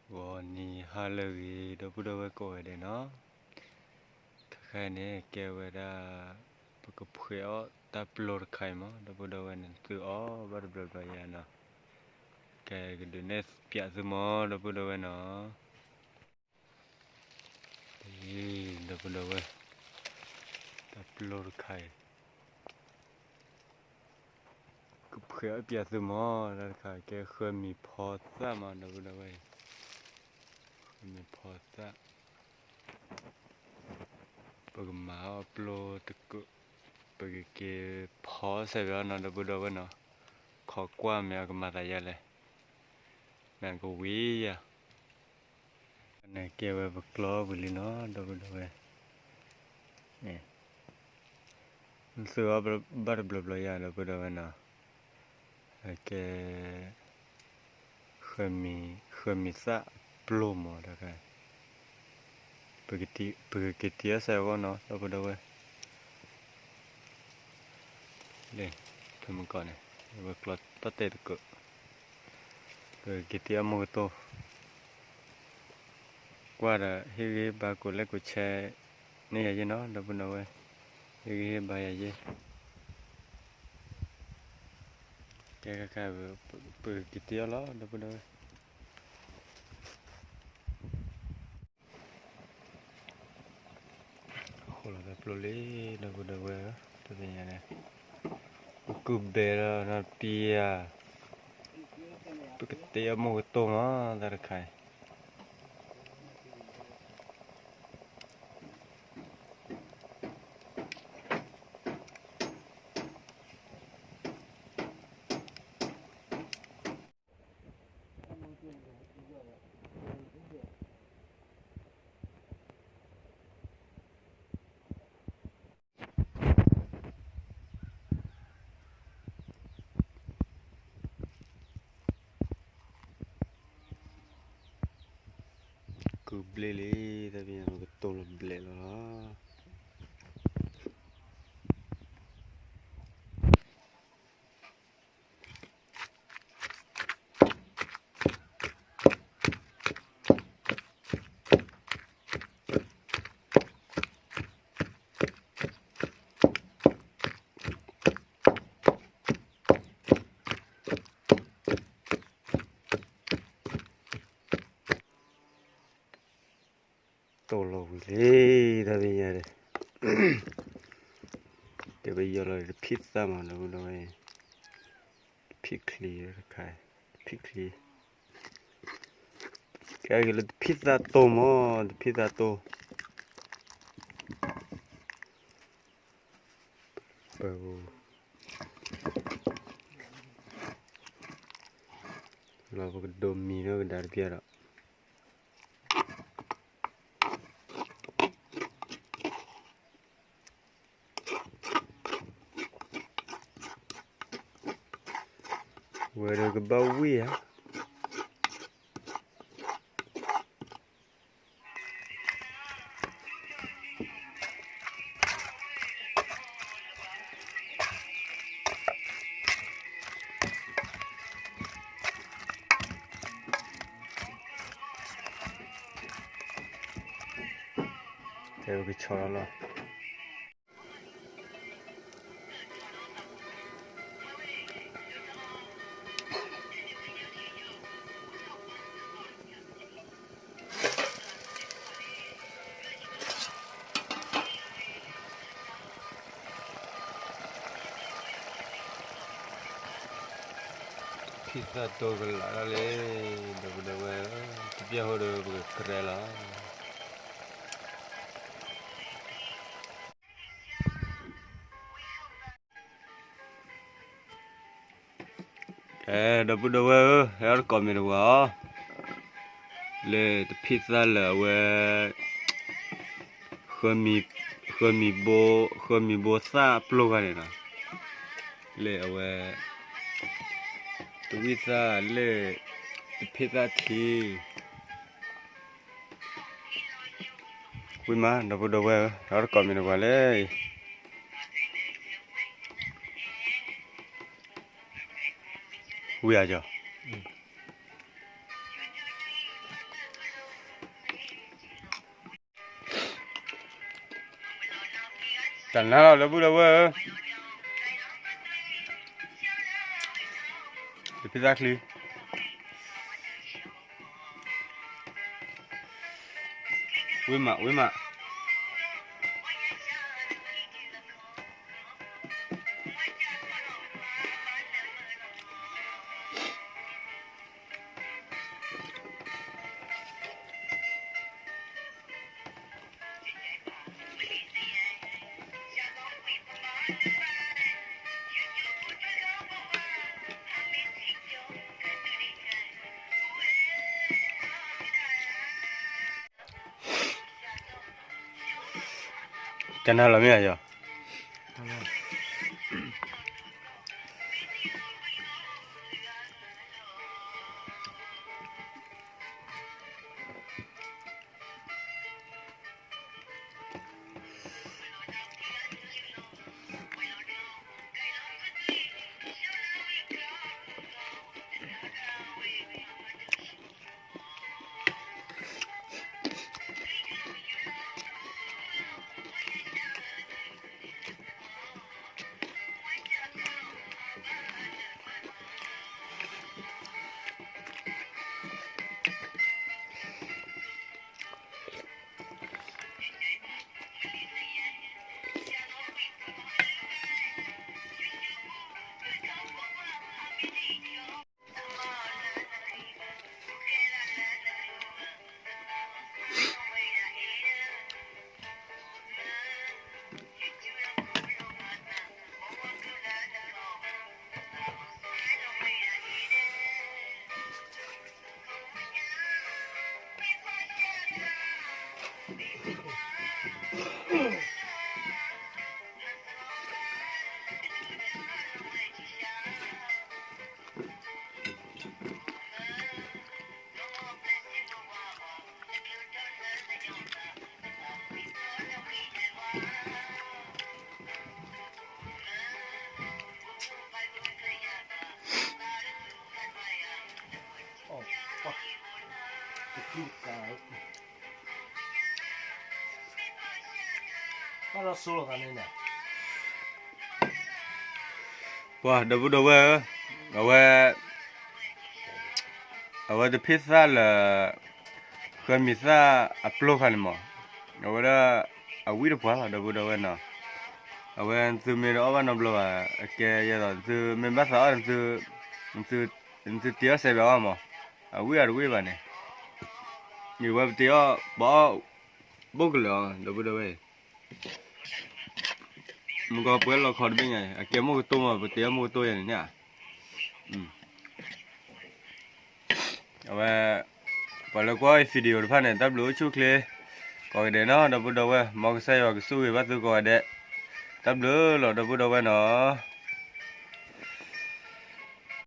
ဂီၤနံၤဟါလၢအဂ့ၤ ဒီပုၢ်ဒီဝဲၢ်ကိးဂၤဒဲးနီၤ, ခဲခါအံၤန့ၣ် ကဲဝဲဒၣ် ပကဖှဲးအီၣ်တၢ်ပျိတခါအံၤမး ဒီပုၢ်ဒီဝဲၢ်န့ၣ် သုအီၣ်ဘၣ်တဘျီဘျီယၤနီၤ, ကဲကဒုးနဲၣ်ပၠးသုမး ဒီပုၢ်ဒီဝဲၢ်နီၤ. ဒီပုၢ်ဒီဝဲၢ်, တၢ်ပျိတခါအံၤ ကဖှဲးအီၣ်ပၠးသုမး, တၢ်တခါကဲဃၢမံၤဖီသၣ်မး ဒီပုၢ်ဒီဝဲၢ်, ဃၢမံၤဖီသၣ်, ပကမၤအီၣ်ပျိတကုာ်, ပကက့ၤဖီစဲးဘၣ်နီၤ ဒီပုၢ်ဒီဝဲၢ်နီၤ, ခိးကွၢ်မ့ၢ်အကမၤသးယါလဲၣ်, မ့ၢ်ကဝံၤယၤ န့ၣ်ကဲဝဲပကျီဝံၤလံနီၤ ဒီပုၢ်ဒီဝဲၢ်, သုအီၣ်ဘၣ်တဘျီဘျီယၤ ဒီပုၢ်ဒီဝဲၢ်နီၤ, ကဲ ဃၢမံၤသၣ်ပျိမး တခါ ပကက့ၤတံၤအီၣ်စဲးအဂီၢ်နီၤ ဒီပုၢ်ဒီဝဲၢ်, လၢ ဖဲမကီးန့ၣ် ဝဲကျီတၢ်တဲတကုာ်, ပကက့ၤတံၤအီၣ်မိၢ်ကတိၢ်, ကွၢ်ဒီးဟ့ၣ်ဂံၢ်ဟ့ၣ်ဘါကိးလဲၣ်ကိးဆဲး န့ၢ်ယၤယ့ၢ်နီၤ ဒီပုၢ်ဒီဝဲၢ်, ဟ့ၣ်ဂံၢ်ဟ့ၣ်ဘါယၤယ့ၢ်, ကဲခါခါ ပကက့ၤတံၤအီၣ်လီၤ ဒီပုၢ်ဒီဝဲၢ် ဃိလီၤတၢ်ပျိလံ ဒီပုၢ်ဒီဝဲၢ်ဧၢ, တသ့ၣ်ညါန့ၣ် ပကူးဘဲလီၤနီၤ ပံယၤ, ပကတ့အီၣ်မိၢ်ကတိၢ်မး တၢ်တခါအံၤ ကူးဘျဲၣ်လံ တၢ်ပံယၤ ပကတိၢ်လီၤဘျဲၣ်လီၤလီၤ. တိၢ်လီၤဝံၤလံ တၢ်ပံယၤဒီး ကဲပယီၤလီၤတဖံးသၣ်မး ဒီပုၢ်ဒီဝဲၢ်, တဖံးချံတခါ, တဖံးချံ, ကဲက့ၤလၢတဖံးသၣ်တိၢ်မး တဖံးသၣ်တိၢ် ပ လီၤပကဒိးမံၤဒီးကဒါတပျၢ်ဒီး ဝဲဒီးကဘၣ်ဝံၢ်ဧါ. ကဲ ပကဆီၣ်လီၤလီၤ. ဖံသၣ်တိၢ်ကလာ်ဒၣ်လံ, ဒီပုၢ်ဒီဝဲၢ်ဧၢ, တပျၢ်ဃီဒီးပကကရဲလီၤ. ကဲ ဒီပုၢ်ဒီဝဲၢ်ဧၢ, ဟဲအီၣ်တကိးမ့ၢ်တဝၤအီၤ, လၢတဖံသၣ်လၢအဝဲ ဃၢမံၤဘိ, ဃၢမံၤဘိသၣ်ပျိၢ်ဂၤန့ၣ်လီၤ. လၢအဝဲ တဝံၣ်သၣ်လၢ တဖံသၣ်ထံ ဝံၣ်မး ဒီပုၢ်ဒီဝဲၢ်ဧၢ, ဟဲအီၣ်တကိးမ့ၢ်တဝၤလဲၣ်. ဝံၣ်ဧါကီၤ. တနၤလီၤ ဒီပုၢ်ဒီဝဲၢ်ဧၢ, တဖံသၣ်ချံ, ဝံၣ်မး ဝံၣ်မး. ကနၣ်လီၤမ့ၢ်ဧါယီၤ. ပှၤဒီပုၢ်ဒီဝဲၢ်ဧၢ, အဝဲ အဝဲတဖံသၣ်လၢ ဃၢမံၤသၣ်အပျိၢ်ခါန့ၣ်မး, အဝဲဒၣ် အဝံၣ်တပှၢ်လီၤ ဒီပုၢ်ဒီဝဲၢ်နီၤ. အဝဲသုမ့ၢ်တအီၣ်ဘၣ်နီတဘျီဘၣ် အကဲယဲသိး သုမ့ၢ်ဘၣ်သးအီၣ် သုတ့အီၣ်စဲးဘၣ်အီၣ်မး, အဝံၣ်အတဝံၣ်ဘၣ်န့ၣ်, မ့ၢ်ဝဲပတ့အီၣ် ပအီၣ် ဘိၣ်ကလၢာ်အီၤ ဒီပုၢ်ဒီဝဲၢ်အံၤ, မ့ၢ်ကီးပှဲၤလီၤခီတဘ့ၣ်ညါအံၤ အကဲမိၢ်ကတိၢ်မး ပတ့အီၣ်မိၢ်ကတိၢ်ယါန့ၣ်န့ၣ်ဧါ. အဝဲ ပှၤလၢကွၢ် video တဖၣ်န့ၣ် တၢ်ဘျုးအိၣ်ဆူၣ်ချ့ ကိးဂၤဒဲးနီၤ ဒီပုၢ်ဒီဝဲၢ် မ်ကစၢ်ယွၤကဆိၣ်ဂ့ၤဘၣ်သုကိးဂၤဒဲး, တၢ်ဘျုးလီၤ ဒီပုၢ်ဒီဝဲၢ်နီၤ.